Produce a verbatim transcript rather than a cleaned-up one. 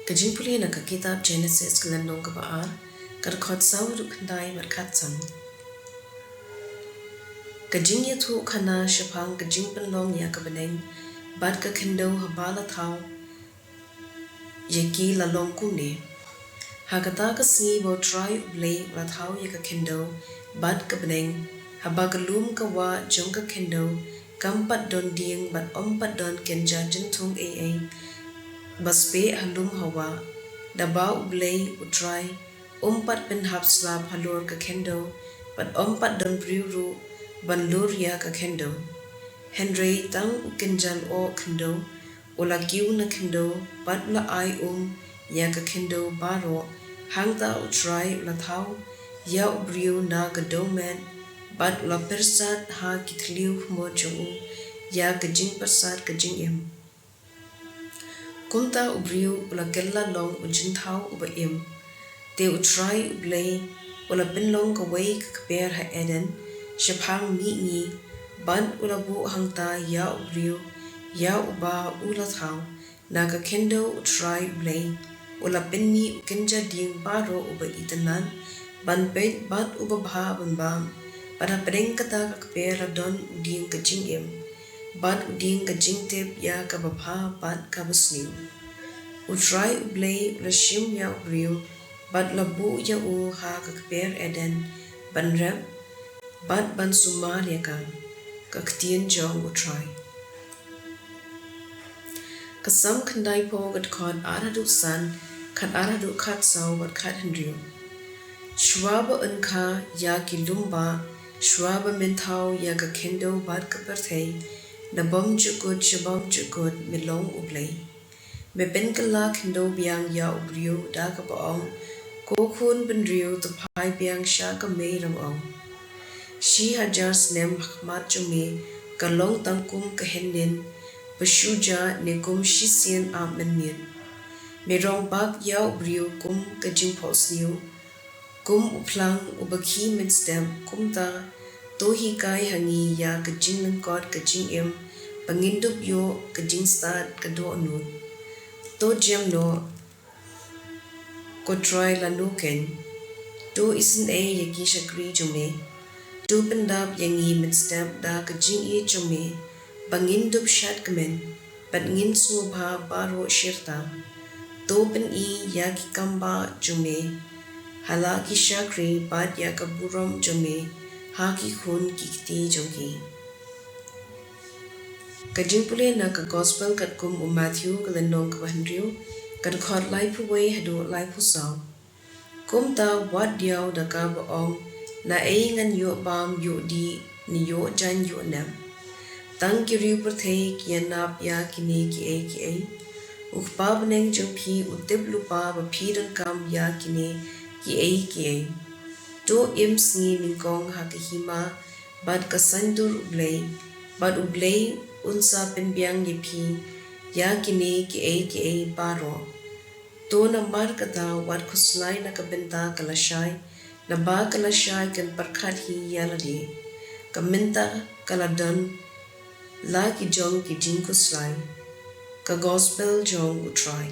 Ka jingpule na ka kitab Genesis ka lynnong kaba ar, ka dkhot saw haduh khyndai bad khatsan. Ka jingïathuh khana shaphang ka jingpynlong ïa ka bneng bad ka khyndew haba la thaw ïa ki la long kumne. Ha kata ka sngi ba U Trai U Blei u la thaw ïa ka khyndew bad ka bneng, haba ka lum ka wah jong ka khyndew kam pat don dieng bad ym pat don kynja jynthung ei ei ba speh ha lum ha wah, da ba U Blei U Trai um pat pynhap slap halor ka khyndew, bad ym pat don briew ruh ban lur ïa ka khyndew. Hynrei tang u kynja lyoh khyndew u la kiew na khyndew, bad u la ai um ïa ka khyndew baroh. Hangta U Trai u la thaw ïa u briew na ka dewmet, bad u la pyrsad ha ki thliew khmut jong u ïa ka jingpyrsad ka jingim. Kumta u briew u la kylla long u jynthaw uba im. Te U Trai U Blei u la pynlong kawei ka kper ha Eden shaphang mihngi, bad u la buh hangta ïa u briew ïa uba u la thaw. Na ka khyndew U Trai U Blei u la pynmih u kynja dieng baroh uba itynnad ban peit bad uba bha ban bam, bad hapdeng kata ka kper la don u dieng ka jingim bad u dieng ka jingtip ïa kaba bha bad kaba sniew. U Trai U Blei u la shim ïa u briew bad u la buh ïa u ha ka kper Eden ban rep bad ban sumar ïa ka. Ka ktien jong U Trai. Ka Salm khyndaiphew, ka dkhot ar haduh san, khatar haduh khatsaw bad khathynriew. Shuwa ba yn kha ïa ki lum bah, shuwa ba men thaw ïa ka khyndew bad ka pyrthei, na bymjukut sha bymjukut me long U Blei. Me pynkylla khyndew biang ïa u briew da kaba ong, ko khun bynriew, to phai biang sha ka mei rong-ong. Shi hajar snem ha khmat jong me ka long tang kum ka hynnin, ba shu jah ne kum shisien ap mynmiet. Me rong bak ïa u briew kum ka jingphohsniew, kum u phlang uba khie mynstep. Kumta to hikai ha ngi ïa ka jinglyngkot ka jingim, ba ngin dup ïoh ka jingstad ka dohnud. To jem noh, ko Trai, lano keiñ. To isynei ïa ki shakri jong me. To pyndap ïa ngi mynstep da ka jingïeit jong me, ba ngin dup shad kmen bad ngin sngewbha baroh shirta. To pyni ïa ki kambah jong me ha la ki shakri, bad ïa ka burom jong me ha ki khun ki kti jong ki. Ka jingpule na ka Gospel katkum u Matthew, ka lynnong kaba hynriew, ka dkhot laiphew wei haduh laiphew saw. Kumta wat diaw da kaba ong, naei ngan ïoh bam ïoh dih ne ïoh jaiñ ïoh nep. Tang ki riew pyrthei ki ïanap ïa kine kiei kiei. U Kpa bneng jong phi u tip lypa ba phi donkam ïa kine kiei kiei. To im sngi nyngkong ha ka hima bad ka saiñdur U Blei, bad U Blei un sa pynbiang ïa phi ïa kine kiei kiei baroh. To namar kata wat khuslai na ka bynta ka lashai, naba ka lashai kan pyrkhat hi ïa lade. Ka mynta ka la don la ki jong ki jingkhuslai. Ka Gospel jong U Trai.